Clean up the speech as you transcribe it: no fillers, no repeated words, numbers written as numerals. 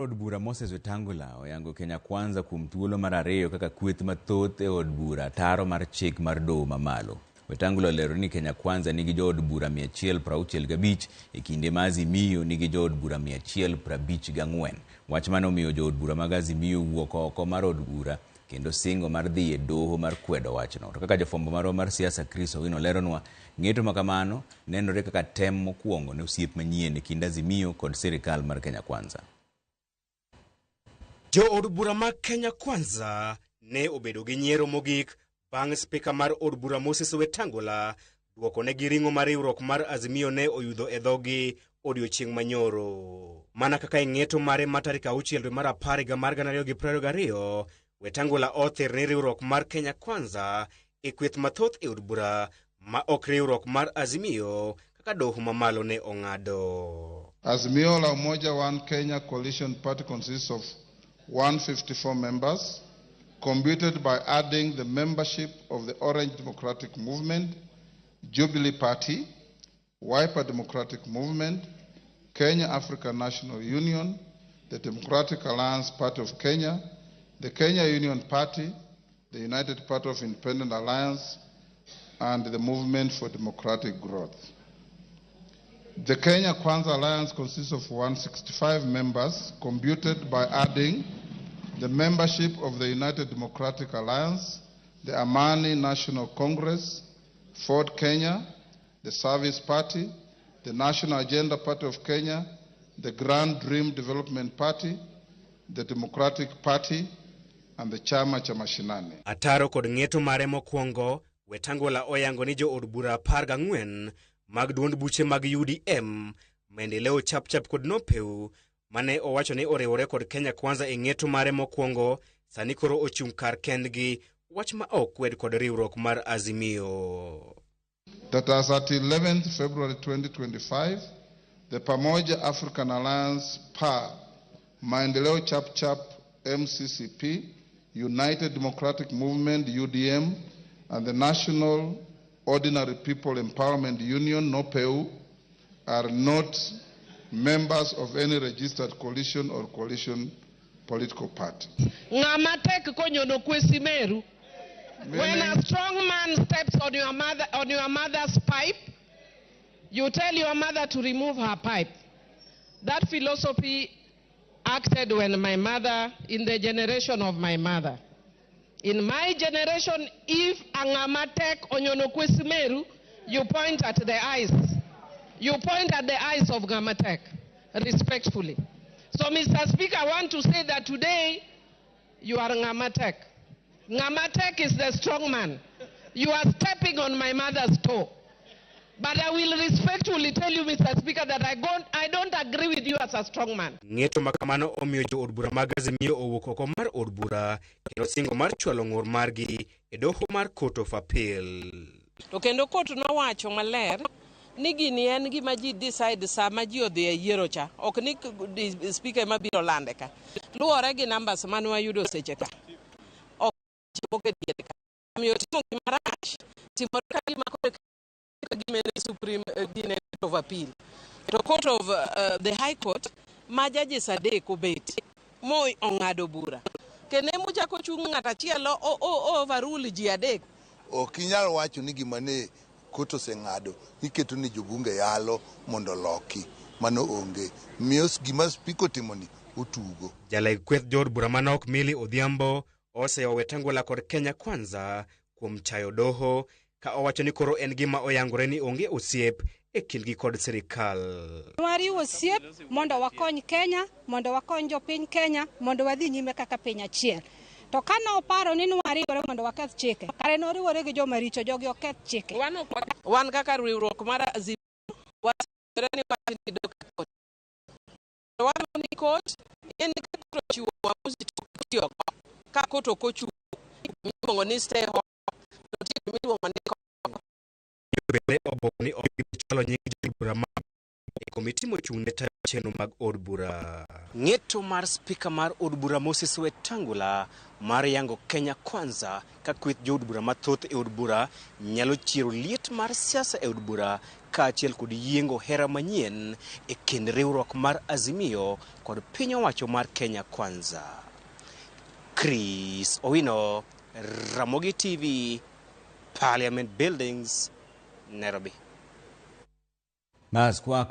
Od bura Moses Wetangula oyango Kenya Kwanza kuom thuolo mar ariyo kaka kweth mathoth e od bura ataro mar chik mar doho mamalo. Wetangula olero ni Kenya Kwanza nigi jood bura 165 e kinde ma Azimio nigi jood bura 154. Wach mane omiyo jood bura mag Azimio wuok oko mar od bura kendo singo mar dhi e doho mar kwedo wachno. To kaka jafwambo marwa mar siasa Chris Owino leronwa, ng'eto ma kamano nenore kaka tem mokwongo ne osiep manyien e kind Azimio kod sirikal mar Kenya Kwanza. Jood bura mag Kenya Kwanza ne obedo gi nyiero mogik bang' spika mar od bura Moses Wetangula dwokonegi ring'o ma riwruok mar Azimio ne oyudho e dhogi odiochieng' manyoro. Mana kaka e ng'eto mare ma tarik 6 dwe mar 10 higa mar 2022, Wetangula othir ni riwruok mar Kenya Kwanza e kweth mathoth e od bura ma ok riwruok mar Azimio kaka doho mamalo ne ong'ado. Azimio la Umoja One Kenya Coalition Party consists of 154 members, computed by adding the membership of the Orange Democratic Movement, Jubilee Party, Wiper Democratic Movement, Kenya African National Union, the Democratic Alliance Party of Kenya, the Kenya Union Party, the United Party of Independent Alliance, and the Movement for Democratic Growth. The Kenya Kwanza Alliance consists of 165 members, computed by adding the membership of the United Democratic Alliance, the Amani National Congress, Ford Kenya, the Service Party, the National Agenda Party of Kenya, the Grand Dream Development Party, the Democratic Party, and the Chama cha Mashinani. Ataro kod ng'eto mare mokwongo, Wetangula oyango ni jood bura 14 mag duond buche mag UDM, Maendeleo Chapchap kod Nopeu mane owacho ni oriwore kod Kenya Kwanza e ng'eto mare mokwongo sani koro ochung' kar kendgi, wach ma ok kwed kod riwruok mar Azimio. That as at 11th February 2025, the Pamoja African Alliance PA, Maendeleo Chapchap MCCP, United Democratic Movement UDM, and the National Ordinary People Empowerment Union NOPEU are not members of any registered coalition or coalition political party. Ng'ama tek konyono kwesi meru. When a strong man steps on your mother, on your mother's pipe, you tell your mother to remove her pipe. That philosophy acted when my mother, in the generation of my mother. In my generation, if ng'ama tek onyono kwesi meru, you point at the eyes. You point at the eyes of ng'ama tek, respectfully. So, Mr. Speaker, I want to say that today, you are ng'ama tek. Ng'ama tek is the strong man. You are stepping on my mother's toe. But I will respectfully tell you, Mr. Speaker, that I don't agree with you as a strong man. Ng'eto ma kamano omiyo jood bura mag Azimio owuok oko mar od bura kendo singo mar chwalo ng'ur margi e doho mar Court of Appeal. To kendo court nowacho maler ni gini en gima ji decide sama ji odhi e yiero cha. Ok ni speaker ema biro lande ka. Luwore gi numbers mane wayudo seche ka. Ok chopo e diere ka. Omiyo timo gima rach, timore ka gima koro ka gima en Supreme gine Court of Appeal. To Court of the High Court ma judges adek obet mo ong'ado bura. Kendo emochako chung' ng'at achiel o overrule ji adek. Ok inyal wacho ni gima ne court oseng'ado iketo ni jobunge yalo mondo oloki. Mano onge. Miyo gima spika otimoni otugo. Jaleg kweth jood bura manok Millie Odhiambo oseyo Wetangula kod Kenya Kwanza kuom chayo doho ka owacho ni koro en gima oyangore ni onge osiep e kindgi kod sirikal. Wariwo osiep mondo wakony Kenya, mondo wakony jopiny Kenya, mondo wadhi nyime kaka piny achiel. To ka noparo ni nwariwore mondo waketh chike, kare noriwore gi joma richo, jogi oketh chike. Wan kaka riwruok mar Azimio wasere ni wachni dok e court. To wadwaro ni court en ka court ochiwo uamuzi to ok oko. Ka court ok ochung' miluongo ni stay home, to nitie gima iluongo ni Bende obok ni ok gibi chwalo nying jood bura ma e komiti mochung' ne tayo chenro mag od bura. Ng'eto mar spika mar od bura Moses Wetangula mar yango Kenya Kwanza ka kweth jood bura mathoth e od bura nyalo chiero liet mar siasa e od bura kaachiel kod yiengo hera manyien e kind riwruok mar Azimio kod piny owacho mar Kenya Kwanza. Chris Owino, Ramogi TV, Parliament Buildings, Nairobi. Bas kwa.